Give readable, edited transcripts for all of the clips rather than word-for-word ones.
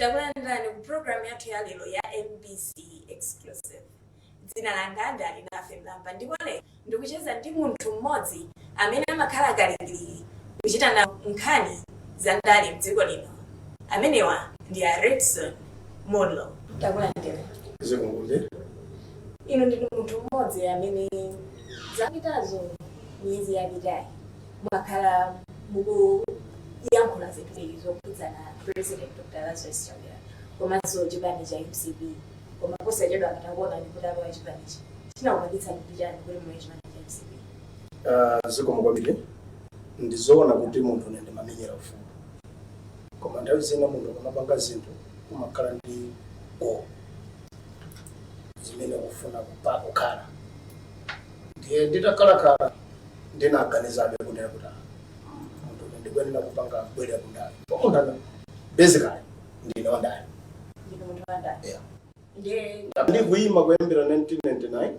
Takulandirani ku program yathu ya lero ya MBC Exclusive. Dzina langa ndi Alinafe Mlamba, ndipo lero ndikucheza ndi munthu mmodzi amene amakhala kalikiliki kuchita na nkhani za ndale mdziko lino. Amenewa ndi a Redson Munlo. Takulandira. Zikomo. Inu ndinu munthu mmodzi amene zapitazo, miyezi yapitayi, mwakhala mukuyankhula zinthu zokhudzana President Dr Lazarus Chakwera komanso chipani cha MCP, koma posachedwa patakuona ndikutalowa chipanichi. Chinakupangitsani ndi chani kuti mulowe chipani cha MCP? Zikomo kwambiri. Ndizoona kuti munthu ine ndimamenyera ufulu, koma nthawi zina munthu akamapanga zinthu umakhala ndi goal zimene ukufuna kukhala. Ndiye nditakhalakhala ndinaganizabe kunena kuti, ah, munthu ine ndikuyenera kupanga kubwerera kundale. Munthu ane basically ndine wandale. Ndinu munthu wandale? Yeah. Ndiye Ndikuyima kuyambira 1999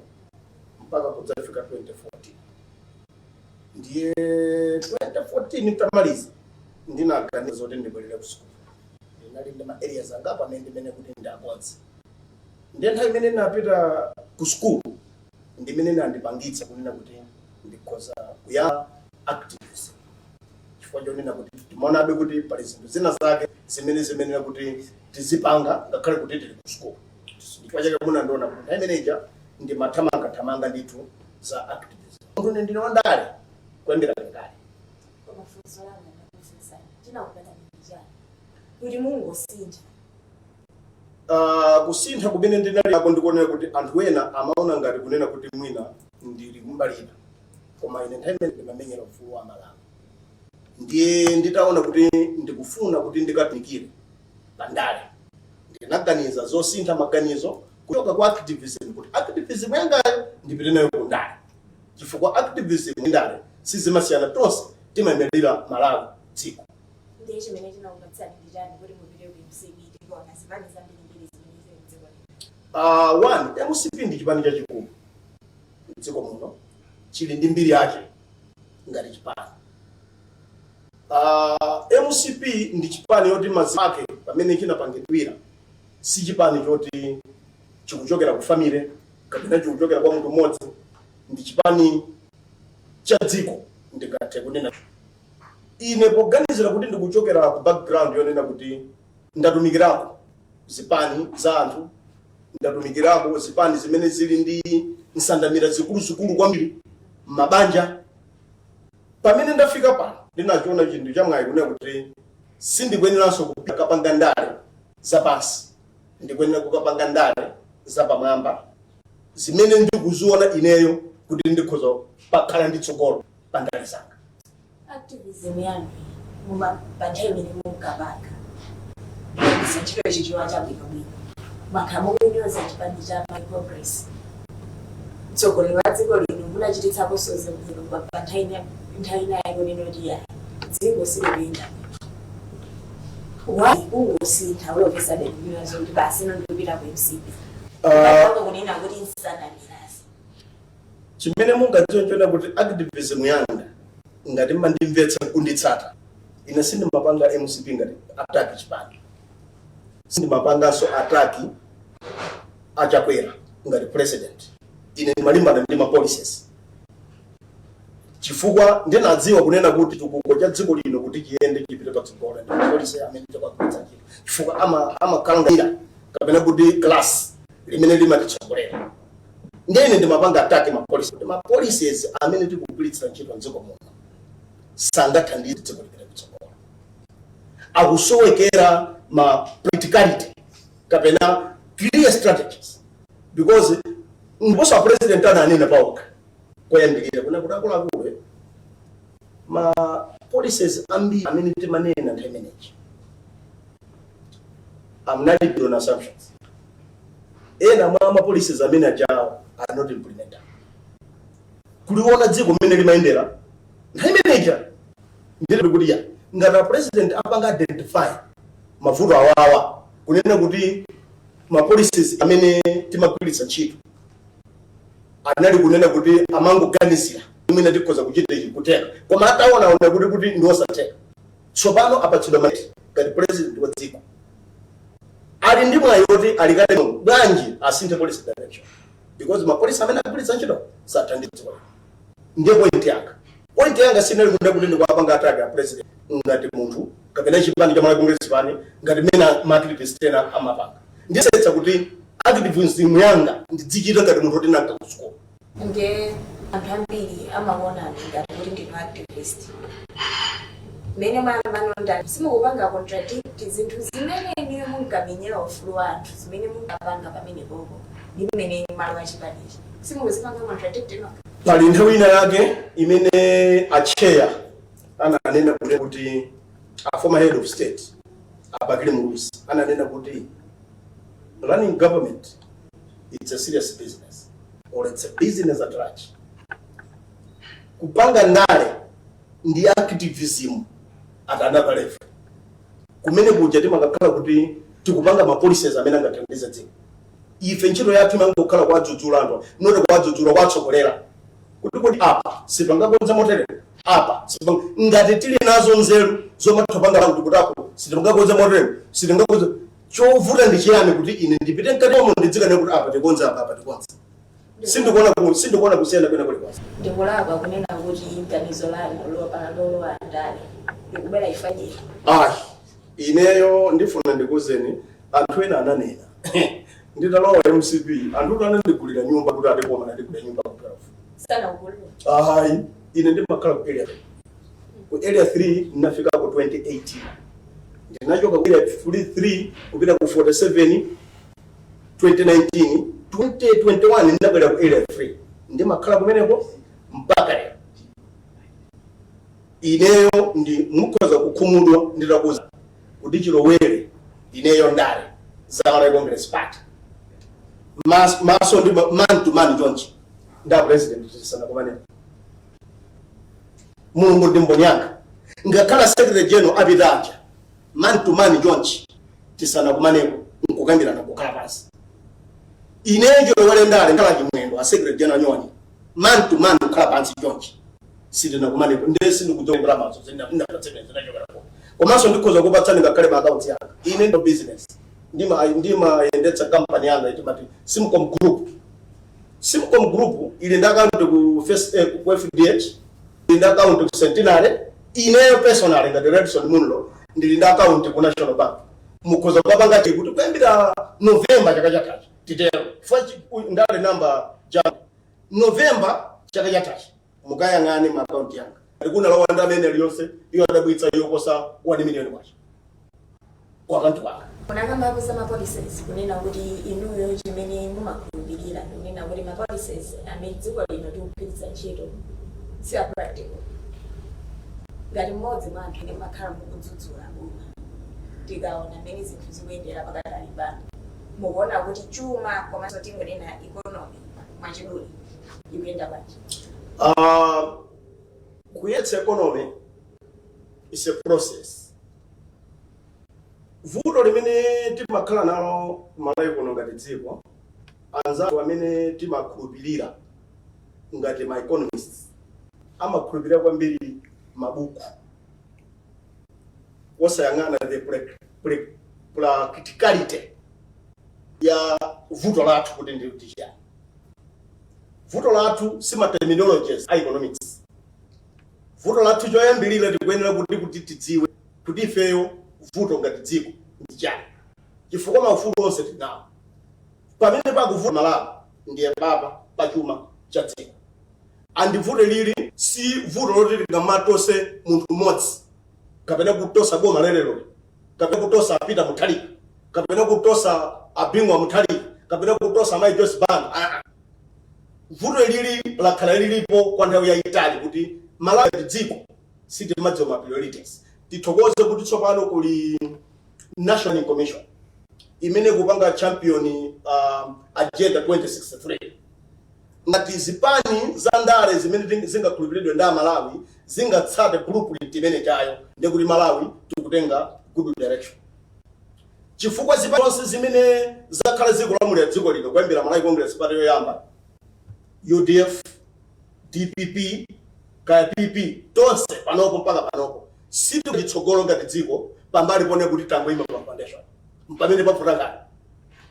mpaka kudzafika 2014. Ndiye 2014 tamaliza, ndinaganiza zoti ndibwerere ku school. Ndinali ndi ma areas angapo amene ndimene kuti ndakonze. Ndiye nthawi imene ndinapita ku school ndimene nandipangitsa kunena kuti ndikhoza kuyamba activism, chifukwa chonena kuti timaonabe kuti pali zinthu zina zake zimene zimenera kuti tizipanga ngakhale kuti tili ku school. Chifukwa chake munandiona kuti nthawi imeneja ndimathamangathamanga ndithu za activism. Munthu ine ndine wandale kuyambira kalekale. Koma funso langa ndakufunsani, chinakupangitsani ndi chani kuti mungosintha? Kusintha kumene ndinali ako ndikuonera kuti anthu ena amaona ngati kunena kuti mwina ndili kumbalira, koma ine nthawi imene ndimamenyera ufulu wa Malawi. Ndiye nditaona kuti ndikufuna kuti ndikatumikire pandale, ndinaganiza zosintha maganizo kuchoka kwa activism, kuti activism yangayo ndipite nayo kundale, chifukwa activism ndi ndale sizimasiyana, tonse timayimirira Malawi, dziko. Ndiye chimene chinakupatsani ndi chani kuti mupite ku MCP, tikuona zipani zambirimbiri zimene zili mdziko lino? One, MCP ndi chipani chachikulu mdziko muno, chili ndi mbiri yake ngati chipani. MCP ndi chipani yoti maziko ake pamene chinapangidwira si chipani choti chikuchokera ku family kapena chikuchokera kwa munthu mmodzi, ndi chipani cha dziko. Ndingathe kunena ine poganizira kuti ndikuchokera ku background yonena kuti ndatumikirako zipani za anthu, ndatumikirako zipani zimene zili ndi nsandamira zikuluzikulu kwambiri m'mabanja. Pamene ndafika pano ndinachiona chinthu chamwayi kunena kuti sindikuyeneranso kukapanga ndale zapansi, ndikuyenera kukapanga ndale zapamwamba zimene ndikuziona ineyo kuti ndikhoza pakhala ndi tsogolo pa ndale zanga. Activism yanu muma pa nthawi imene munkapanga ntchito chichiwa chabwinobwino, mwakhala mukunyoza chipani cha Malawi Congress, mtsogoleri wa dziko lino, munachititsaponso zinthu pa nthawi inayi kunena kuti ya dziko silikuyenda. Why kungosintha all of a sudden, kunena zoti basi, ino ndikupita ku MCP? Kunena kuti nsanamirazi. Chimene mungadziwe nchona kuti activism yanga, ngati mmandimvetsa kunditsata, ine sindimapanga MCP ngati attack chipani, sindimapanganso attack aChakwera ngati president. Ine ndimalimbana ndi ma policies, chifukwa ndinadziwa kunena kuti chitukuko cha dziko lino kuti chiyende chipite patsogolo ndi ma policy amene chakagwiritsa ntchito, chifukwa amakhala ngira kapena kuti class limene limatitsogolera. Ndene ndimapanga attack ma policies, kuti ma policies amene tikugwiritsira ntchito mdziko muno sangathandize dziko lipite kutsogolo, akusowekera ma practicality kapena clear strategies, because ndiponso a president ananena paokha koyambirira kuna kuti akuluakulu, ma policies ambiri amene timanena nthawi imeneyi amnali on assumptions. Ena mwa ma policies amene ajawo are not implemented. Kuliona dziko mmene limayendera nthawi imeneja, ndili kuti ya ngati a president apanga identify mavuto awawa, kunena kuti ma policies amene timagwiritsa ntchito anali kunena kuti amangoganizira mwina tikhoza kuchita ichi kuteka, koma ataona ona kuti ndi osatheka, tsopano apatsidwa mandate ngati president wa dziko. Ali ndi mwayi woti alikale bwanji asinthe policy direction, because ma policy amene agwiritsa ntchito sathandiza dziko lino. Ndiye point yanga, point yanga sinali kuda kuti ndikuwapanga attack a president ngati munthu kapena chipani cha Malawi Congress Party, ngati mene ma activist ena amapanga. Ndisetsa kuti activism yanga ndidzichita ngati munthu woti nanka ku school. Ndiye anthu ambiri amaona ngati kuti ndinu activist. Mmene mwayamba simukupanga contradict zinthu zimene niyo munkamenyera ufulu wa anthu, zimene munkapanga pamene popo ndi mmene malo achipanichi, simukuzipanga contradict no? Pali nthawi ina yake imene acheya ananena kuti a former head of state a Bakili Muluzi ananena kuti running government, it's a serious business or it's a business at large. Kupanga ndale ndi activism at another level, kumene kuja timakakhala kuti tikupanga ma policies amene angathandize dziko. Ife ntchito yathu imangokhala kuwadzudzula anthu, not kuwadzudzula, kuwatsogolera kuti kodi apa sipangakonza motere, apa ngati tili nazo nzeru zomathapanga kuti kutapo sitingakonze motere, sitingakonze. Chovuta ndi chiyani kuti ine ndipite mkati momwe ndidzikane kuti apa tikonze, apa, apa tikonze? Sindikuona kusiyana kwena kulikonse. Ndikulakwa kunena kuti ganizo lanu lolowa ndale likubwera ifanyira? Ayi, ineyo ndifuna ndikuzeni, anthu ena ananena nditalowa MCP, anthu kuti anandigulira nyumba, kuti atikoma anandigulira nyumba ku 12. Sanakugulira? Ayi, ine ndimakhala ku Area 3. Ku Area 3 ndinafika ku 2018. Ndinachoka ku Area 3 kupita ku 47 2019. 2021 ndinabwera ku Area 3, ndimakhala kumeneko mpaka lero. Ineyo ndi mukhoza kukhumudwa nditakuza kuti chilowere ineyo ndale za Malawi Congress Party, maso ndi man to man chonchi nda president tisana kumanena. Mulungu ndi mboni yanga. Ngakhala secretary general apitaja, man to man chonchi tisana kumaneko nkukambirana, kukhala pansi. Ineyo chilowere ndale ngala Chimwendo, a secretary general nyoni, man to man kukhala pansi chonchi sitinakumaneko. Ndiye sindikudzongera maso zinachokerapo. Komanso ndikhoza kupatsani ngakhale ma accounts yanga. Ine ndo business, ndimayendetsa company yanga itimati Simcom Group. Simcom Group ili ndi account ku ku FDH, ili ndi account ku Centenary. Ineyo personally ngati Redson Munlo ndili ndi account ku National Bank. Mukhoza kupanga kuti kuyambira November chaka chathachi, titero ndale namba ja November chaka chathachi, mukayang'ane ma account yanga, ndikunalowa ndamene liyonse iyo adabwitsa yokosa 1 million kwacha ku account kwanga. Munakambapo za ma policies, kunena kuti inuyo chimene mumakhulupirira ndikunena kuti ma policies amene dziko lino tikugwiritsa ntchito si a practical. Ngati mmodzi mwa anthu ine makhala mukudzudzula boma, tikaona mmene zinthu zikuyendera pakatali pano, mukuona kuti chuma komanso tingonena economy mwachidule ikuyenda bwanji? Kuyetsa economy is a process. Vuto limene timakhala nalo Malawi kuno ngati dziko, anzathu amene timakhulupirira ngati ma economists amakhulupirira kwambiri mabuku, osayang'ana the practicality ya vuto lathu kuti ndi chiyani. Vuto lathu si ma terminologies a economics. Vuto lathu choyambirira tikuyenera kuti tidziwe kuti ifeyo vuto ngati dziko ndi chani, chifukwa maufulu onse tinawo. Pamene pakuvuta Malawi ndiye papa pachuma cha dziko. And vuto lili si vuto loti tingamatose munthu mmodzi, kapena kutosa boma lelelo, kapena kutosa Peter Mutharika, kapena kutosa a Bingu wa Mutharika, kapena kutosa Mai Joyce Banda. Ah, ah. Vuto lili lakhala lilipo kwa nthawi yayitali kuti Malawi ngati dziko sitimadziwa ma priorities. Tithokoze kuti tsopano kuli National Commission imene kupanga champion Agenda 2063. Ngati zipani za ndale zimene zingakhulupiridwe ndi Amalawi zingatsate blueprint imene chayo, ndekuti Malawi tikutenga good direction, chifukwa zipani zonse zimene zakhala zikulamulira dziko lino kuyambira Malawi Congress Party yoyamba, UDF, DPP, kaya PP, tonse panopo mpaka panopo sitikuchitsogolo ngati dziko pambali pone kuti tangoyima pa foundation. Pamene pavuta kale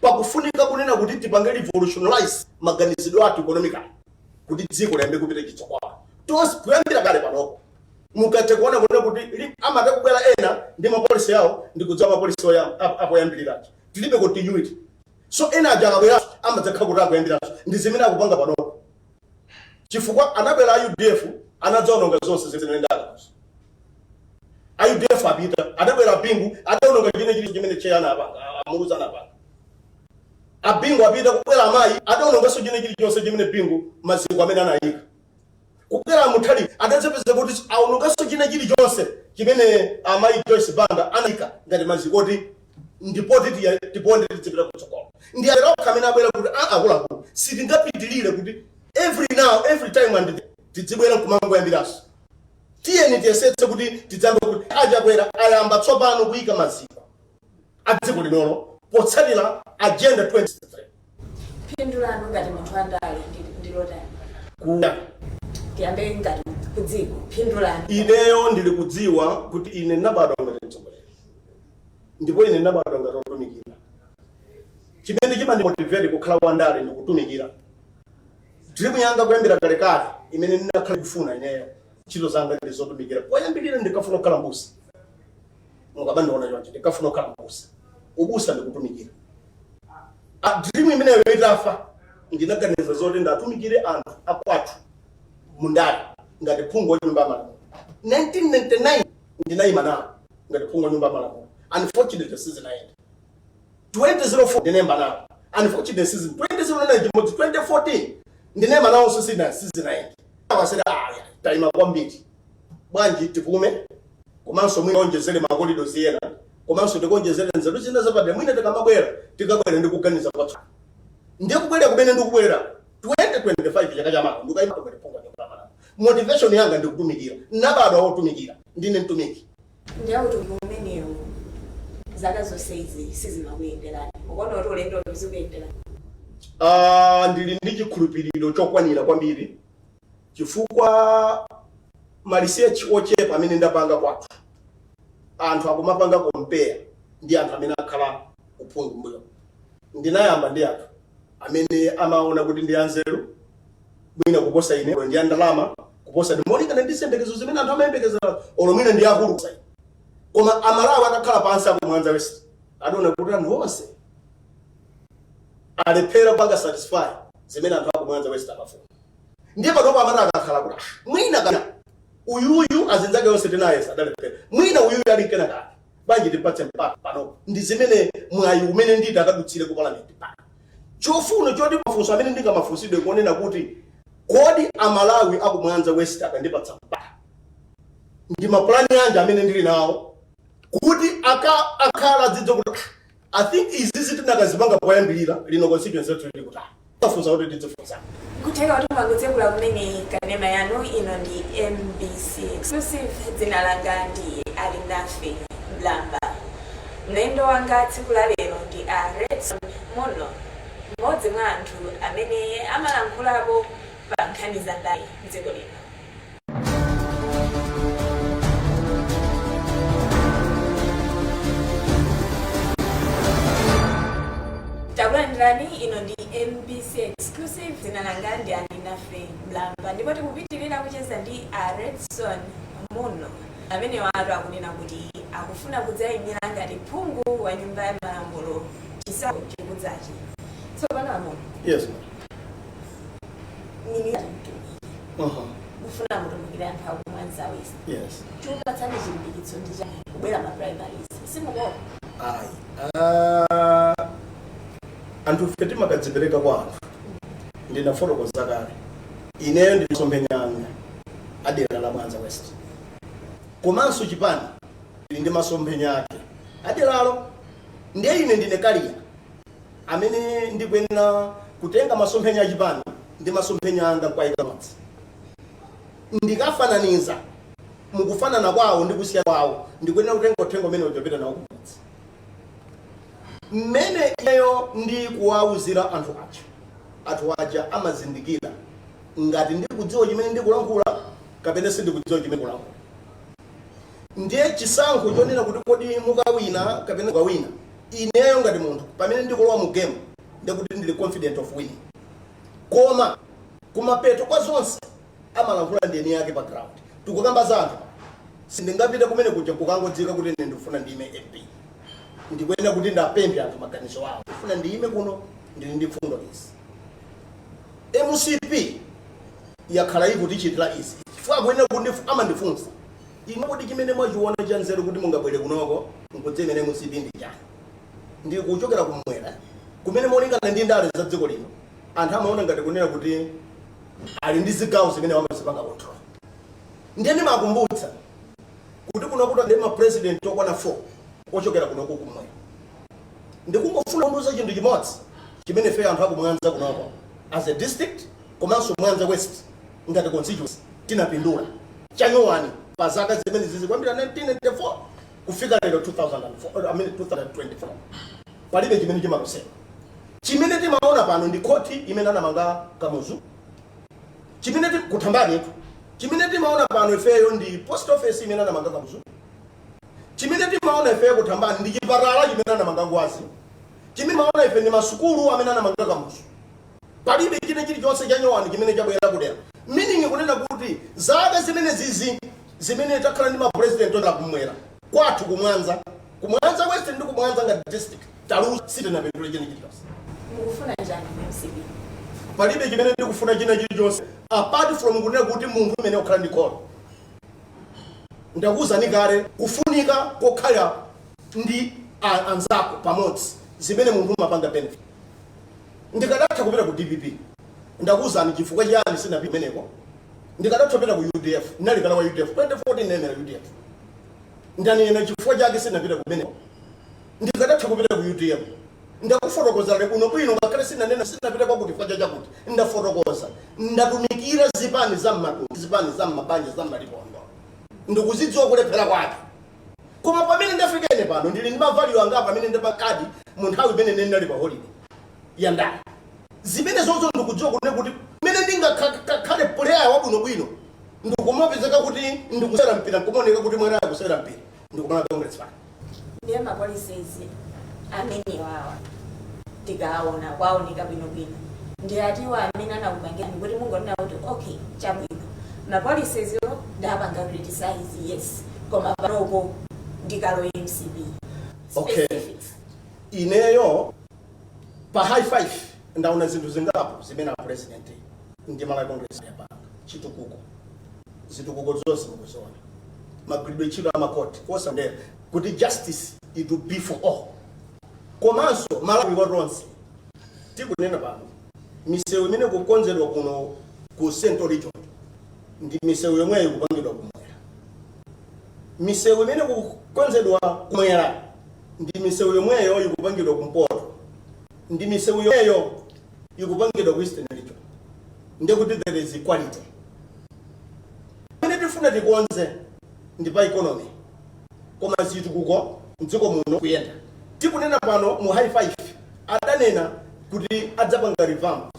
pakufunika kunena kuti tipange revolutionize maganizidwe athu economically kuti dziko liyambe kupita chitsogolo. Tonse kuyambira kale panopo mukathe kuona kuona kuti amata kubwera ena ndi ma policy yawo, ndikudziwa ma policy apoyambiriracho tilibe continuity. So ena aja akabwera amadzakhala kuti akuyambiraso ndi zimene akupanga panopo, chifukwa anabwera a UDF, anadzaononga zonse zimene ndakazo. A UDF apita, adabwera Bingu, adaononga chine chili chimene che anapanga, amuluzi anapanga. Abingu apita, kubwera amayi, adaononganso chine chilichonse chimene Bingu maziko amene anayika. Kubwera Mutharika, adadzapeza kuti aononganso chine chilichonse chimene amayi Joyce Banda anayika ngati maziko oti ndipoti tiponde tizipita kutsogolo. Ndi okha amene abwera kuti akuluakulu, sitingapitilire kuti every now, every time and tidzibwera nkumangoyambiranso. Tiyeni tiyesetse kuti tidzambe kuti Achakwera ayamba tsopano kuyika maziko a dziko linolo potsatira Agenda 2063. Phindu lanu ngati munthu wandale ndilotani? Ku Tiyambe ngati ku dziko, phindu lanu. Ineyo ndili kudziwa kuti ine ndinabadwa ngati mtsogoleri, ndipo ine ndinabadwa ngati wotumikira. Chimene chimandimotivate kukhala wandale ndikutumikira. Dream yanga kuyambira kalekale imene ndinakhala kufuna ineyo, ntchito zanga ndi zotumikira. Poyambirira ndikafuna kukhala mbusa. Mukamandiona choncho, ndikafuna kukhala mbusa. Ubusa ndikutumikira. Dream imeneyo itafa, ndinaganiza zoti ndatumikire anthu akwathu mundale ngati phungu wa nyumba ya malamulo. 1999 ndinayima nawo ngati phungu wa nyumba ya malamulo, unfortunately sizinayenda. 2004 ndinayima nawo, unfortunately season 2009 chimodzi, 2014 ndinayima nawo sizinayenda. Awasera aya tayima kwambiri, bwanji tipume, komanso mwina onjezere ma corridors ena, komanso tikonjezere nzeru zina zapadera, mwina tikamabwera tikabwera ndi kuganiza kwathu. Ndiye kubwera kumene ndikubwera 2025, chaka chamawa, ndikayima ngati phungu wa nyumba ya malamulo. Motivation yanga ndikutumikira. Nabadwa wotumikira, ndine mtumiki. Ndiye utumiki umenewu zaka zonse izi sizimakuyenderani, ukuona kuti ulendo uzikuyenderani? Ah, ndili ndi chikhulupiriro chokwanira kwambiri, chifukwa ma research ochepa amene ndapanga kwathu, anthu akumapanga compare ndi anthu amene akhala uphungu mbuyo. Ndinayamba ndi anthu amene amaona kuti ndi anzeru mwina kuposa ine, ndi andalama kuposa ine, molingana ndi ziyembekezo zimene anthu amayembekezera, olo mwina ndi akulu kuposa ine. Koma Amalawi atakhala pansi aku Mwanza West adaona kuti anthu onse alephera kupanga satisfy zimene anthu aku Mwanza West amafuna. Ndiye panopo amati akakhala kuti, "Ah, mwina kana uyuyu azinzake onse tinayesa adalephera, mwina uyuyu ali kenakake, bwanji timpatse mpata?" Panopo ndi zimene mwayi umene nditi akadutsire ku palamenti pano, chofuna choti mafunso amene ndingamafunsidwe kuonena kuti kodi Amalawi aku Mwanza West akandipatsa mpata, ndi mapulani anji amene ndili nawo kuti akhala dzidzo kuti, "Ah, I think izi zitinakazipanga poyambirira lino, constituency yathu ili kuti tafunsa kuti tidzifunsa." Kutheka kuti mwangotsekula kumene kanema yanu, ino ndi MBC Exclusive. Dzina langa ndi Alinafe Mlamba. Mlendo wanga tsiku la lero ndi a Redson Munlo, mmodzi mwa anthu amene amalankhulapo pa nkhani za ndale mdziko lino. Takulandirani, ino ndi MBC Exclusive. Dzina langa ndi Alinafe Mlamba, ndipo tikupitirira kucheza ndi a Redson Munlo amene watu akunena kuti akufuna kudzayimira ngati phungu wa nyumba ya malamulo chisankho chikudzachi. Tsopano amuno, Yes. nini mtumiki, kufuna mutumikire anthu aku Mwanza West, chikupatsani chilimbikitso ndi chani kubwera ma primaries? Simukuopa? Ayi. Anthu ife timakadzipereka kwa anthu. Ndinafotokoza kale, ineyo ndi masomphenya anga adera la Mwanza West, komanso chipani ili ndi masomphenya ake aderalo. Ndiye ine ndine carrier amene ndikuyenera kutenga masomphenya achipani ndi masomphenya anga nkuwayika pamodzi, ndikafananiza mukufanana kwawo ndi kusiyana kwawo, ndikuyenera kutenga uthenga umene uchopita nawo kumodzi. Mmene ineyo ndi kuwauzira anthu aja, anthu aja amazindikira ngati ndikudziwa chimene ndikulankhula kapena sindikudziwa chimene ndikulankhula. Ndiye chisankho chonena kuti kodi mukawina kapena mukawina. Ineyo ngati munthu, pamene ndikulowa mu game, ndikuti ndili confident of winning, koma kumapeto kwa zonse amalankhula ndi eni yake pa ground. Tikukamba za anthu. Sindingapite kumene kuja kukangodzika kuti ine ndikufuna ndime MP. Ndikuyenera kuti ndapemphe anthu maganizo awo: ndifuna ndiyime kuno, ndili ndi mfundo izi, MCP yakhala ikutichitira izi. Chifukwa akuyenera kuti amandifunsa ine kuti chimene mwachiona cha nzeru kuti mungabwere kunoko nkudzimene MCP ndi chani? Ndi kuchokera kumwera kumene, molingana ndi ndale za dziko lino, anthu amaona ngati kunena kuti ali ndi zigawo zimene amazipanga control. Ndiye ndimakumbutsa kuti kuno kuti ndi mapresident okwana 4 ochokera kunoko kumwera. Ndikungofuna kundiuza chinthu chimodzi chimene ife anthu akuMwanza kunoko as a district, komanso Mwanza West ngati constituency, tinapindula chanyowani pa zaka zimene zizi kuyambira 1994 kufika lero 2004, I mean 2024. Palibe chimene chimalosera. Chimene timaona pano ndi khoti imene anamanga Kamuzu, chimene kuthambanitu. Chimene timaona pano ifeyo ndi post office imene anamanga Kamuzu. Chimene timaona ifeyo kuthambani ndi chipatala chimene anamanga Ngwazi. Chimene timaona ife ndi masukulu amene anamanga Kamuzu. Palibe chine chilichonse chanyowani chimene chabwera kudera, meaning kunena kuti zaka zimene zizi zimene takhala ndi mapresident ochokera kumwera kwathu kuMwanza, kuMwanza West ndi kuMwanza ngati district, taluza, sitinapindule chine chilichonse. Mukufuna chani ku MCP? Palibe chimene ndikufuna china chilichonse apart from kunena kuti munthu umene ukhala ndi kholo. Ndakuwuzani kale kufunika kokhala ndi anzako pamodzi, zimene munthu umapanga benefit. Ndikadatha kupita ku DPP. Ndakuwuzani chifukwa chiyani sinapita kumeneko. Ndikadatha kupita ku UDF, ndinalikala wa UDF 2014, nemera UDF. Ndanena chifukwa chake sinapita kumeneko. Ndikadatha kupita ku UTM. Ndakufotokoza bwino bwino, ngakhale sinanena sinapita kwakuti chifukwa chakuti ndafotokoza. Ndatumikira zipani za mmatundu, zipani za mmabanja, za mmalipondo, ndikuzidziwa kulephera kwake. Koma pamene ndafika ine pano, ndili ndi mavalue anga pamene ndapakadi mu nthawi imene ine ndinali pa holiday ya ndale zimene zozo. Ndikudziwa kunena kuti mmene ndingakhale player wabwinobwino, ndikumapezeka kuti ndikusewera mpira, nkumaoneka kuti mwana akusewera mpira, ndikumala Congress Party. Ndiye ma policies amenewawa tikaona kwaoneka bwinobwino, ndi atiwa amene anakupangirani kuti mungonena kuti, "Okay, chabwino, ma policies yo ndapanga criticize, yes, koma panopo ndikalo MCP"? Okay. Specifics. Ineyo pa high five ndaona zinthu zingapo zimene a president ndi Malawi Congress yapanga. Chitukuko, zitukuko zonse mukuziona, magwiridwe ntchito amakoti osandera, kuti justice it will be for all. Komanso Malawi watonse. Tikunena pano, misewu imene kukonzedwa kuno ku Central Region ndi misewu yomweyo ikupangidwa kumwera. Misewu imene kukonzedwa kumwera ndi misewu yomweyo ikupangidwa kumpoto, ndi misewu yomweyo ikupangidwa ku Eastern Region. Ndekuti there is equality. Imene tifuna tikonze ndi pa economy, koma zitukuko mdziko muno kuyenda. Tikunena pano, mu high five adanena kuti adzapanga revamp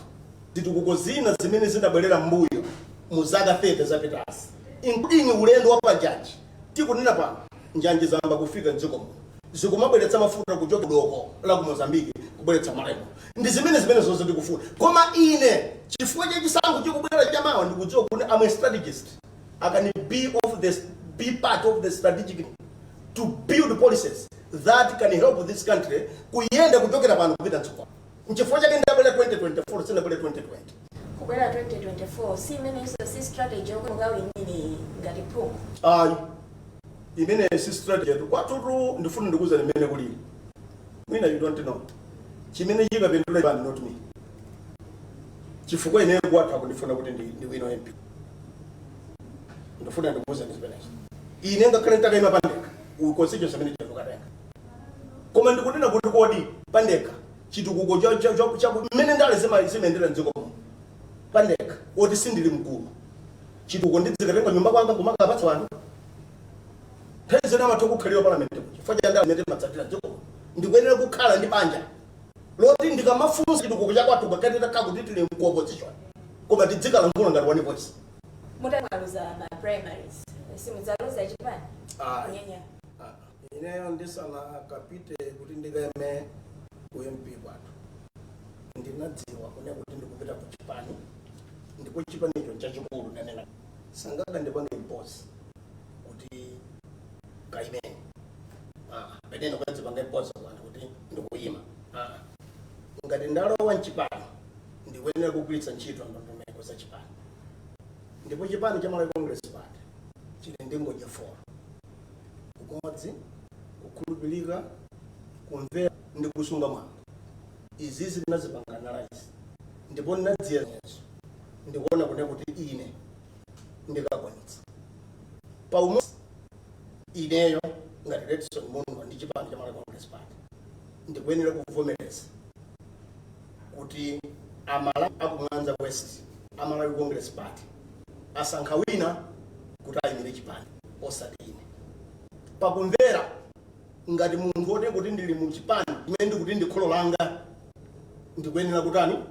zitukuko zina zimene zinabwerera mbuyo mu zaka 30 zapitazi, including ulendo wa panjanji. Tikunena pano, njanji zamba kufika mdziko muno, zikumabweretsa mafuta kuchoka doko la ku Mozambiki kubweretsa malemo. Ndi zimene zonse tikufuna. Koma ine, chifukwa cha chisankho chikubwera chamawa, ndikudziwa kuti I'm a strategist. I can be part of the strategic to build policies that can help this country kuyenda kuchokera pano kupita mtsogolo. Nchifukwa chake ndabwera 2024, sinabwera 2020. Kubwera 2024 si imenenso si strategy yomwe mukawinire ngati phungu? Ayi, imene si strategy yetu. Kwatutu ndifuna ndikuuza limene kulili. Mwina you don't know chimene chikapindula chipani, not me, chifukwa ineyo kwathu akundifuna kuti ndi wino MP. Ndifuna ndikuuza ndi zimenezo. Ine ngakhale nditakayima pandekha, constituency amene chatukatenga, koma ndikunena kuti kodi pandekha chitukuko mmene ndale zimayendera mdziko muno, pandekha oti sindili mgulu, chitukuko ndidzikatenga nyumba kwanga kumakapatsa wanthu? Nthawi zina amatha kukhalira parliament chifukwa cha ndale imene timatsatira dziko muno. Ndikuyenera kukhala ndi banja loti ndikamafunsa chitukuko chakwathu, ngakhale titakhala kuti tili ku opposition, koma tidzikalankhula ngati one voice. Mutamwaluza ma primaries, simudzaluza chipani? Ayi. Nyenya. Ah, Ineyo ndisanakapite kuti ndikayime ku MP kwathu, ndinadziwa kune kuti ndikupita ku chipani, ndipo chipanicho nchachikulu. Ndanena sangakandipange impose kuti kayimeni. Ah, penene ukadzipanga impose anthu kuti ndikuyima. Ah, ngati ndalowa mchipani, ndikuyenera kugwiritsa ntchito ndondomeko za chipani, ndipo chipani cha Malawi Congress Party chili ndi ngodya 4: umodzi, kukhulupirika, kumvera ndi kusunga mwambo. Izizi ndinazipanga analyze ndipo ndinadziyenezo, ndikuona kune kuti ine ndikakwanitsa pa umodzi. Ineyo ngati Redson Munlo ndi chipani cha Malawi Congress Party, ndikuyenera kuvomereza kuti Amalawi aku Mwanza West, Amalawi Congress Party, asankha wina kuti ayimire chipani, osati ine. Pakumvera, ngati munthu woti kuti ndili mu chipani imene ndikuti ndi kholo langa, ndikuyenera kutani?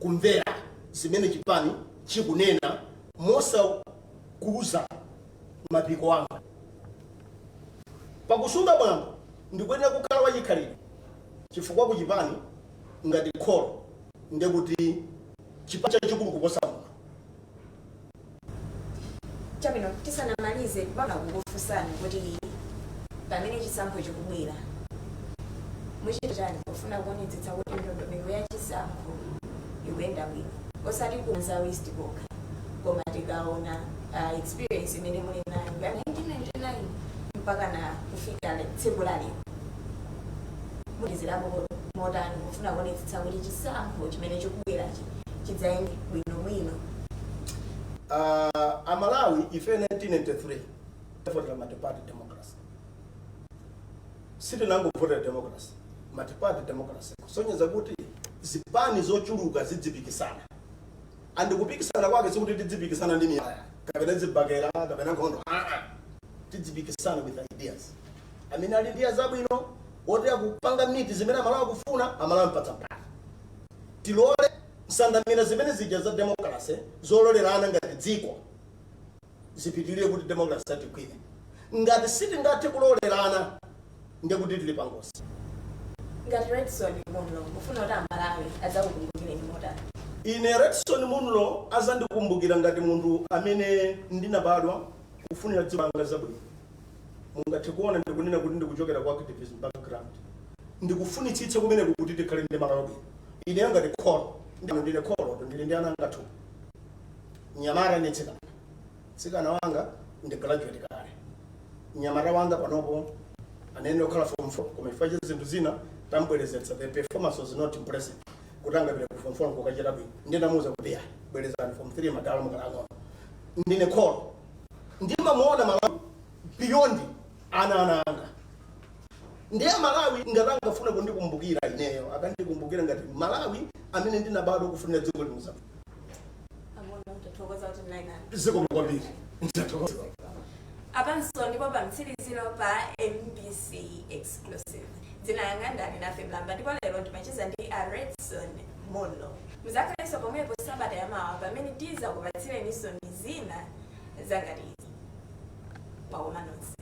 Kumvera zimene chipani chikunena mosakuza mapiko anga. Pakusunga mwambo, ndikuyenera kukhala wachikhalidwe, chifukwa ku chipani ngati kholo, ndekuti chipani chachikulu kuposa munthu. Chabwino, tisanamalize, kupanga kukufunsani kuti pamene chisankho chikubwera, muchita chani pofuna kuonetsetsa kuti ndondomeko ya chisankho ikuyenda bwino, osati ku Mwanza West kokha, koma tikaona experience imene muli nayo ya 1999 mpaka na kufika tsiku la lero, mulizirapo motani pofuna kuonetsetsa kuti chisankho chimene chikubwerachi chidzayende bwinobwino? Amalawi, ife 1993 votera multi-party democracy. Sitinangovotera democracy, multi-party democracy, kusonyeza kuti zipani zochuluka zidzipikisana. Andikupikisana kwake sikuti tidzipikisana ndi miyala kapena zibakera kapena nkhondo. Ah, tidzipikisana with ideas. Amene ali ndi zabwino oti akupanga miti zimene Amalawi akufuna, Amalawi mpatsa mpata. Tilole nsandamira zimene zija za democracy zololerana ngati dziko zipitirire kuti democracy atikwire. Ngati sitingathe kulolerana, ndekuti tili pangozi. Ngati Redson Munlo, mufuna kuti Amalawi adzakukumbukireni motani? Ine Redson Munlo azandikumbukira ngati munthu amene ndinabadwa kufunira dziko langa zabwino. Mungathe kuona ndikunena kuti ndikuchokera ku activism background. Ndikufunitsitsa kumeneku kuti tikhale ndi malo abwino. Ineyo ngati kholo, ndine kholo, ndili ndi ana anga 2, mnyamata ndi mtsikana. Mtsikana wanga ndi graduate kale, mnyamata wanga panopo anene okhala form 4, koma chifukwa cha zinthu zina tambwerezetsa. The performance was not impressive kuti angapite ku form 4 nkukachita bwino. Ndinamuwuza kuti ya, bwerezani form 3 madalo mukalang'ono. Ndine kholo, ndimamuona Malawi beyond ana anga. Ndiye Malawi ngati angafuna kundikumbukira ineyo, akandikumbukira ngati Malawi amene ndinabadwa kufunira dziko lino zabwino. Amona, tathokoza kuti mnali nanu. Zikomo kwambiri, ndathokoza. Apanso ndipo pa mtsiriziro pa MBC Exclusive. Dzina langa ndani? Nafe Mlamba, ndipo lero ndimacheza ndi a Redson Munlo. Muzakhalenso pomwepo sabata yamawa pamene tizakupatsireninso zina zangati izi. Mwakoma nonse.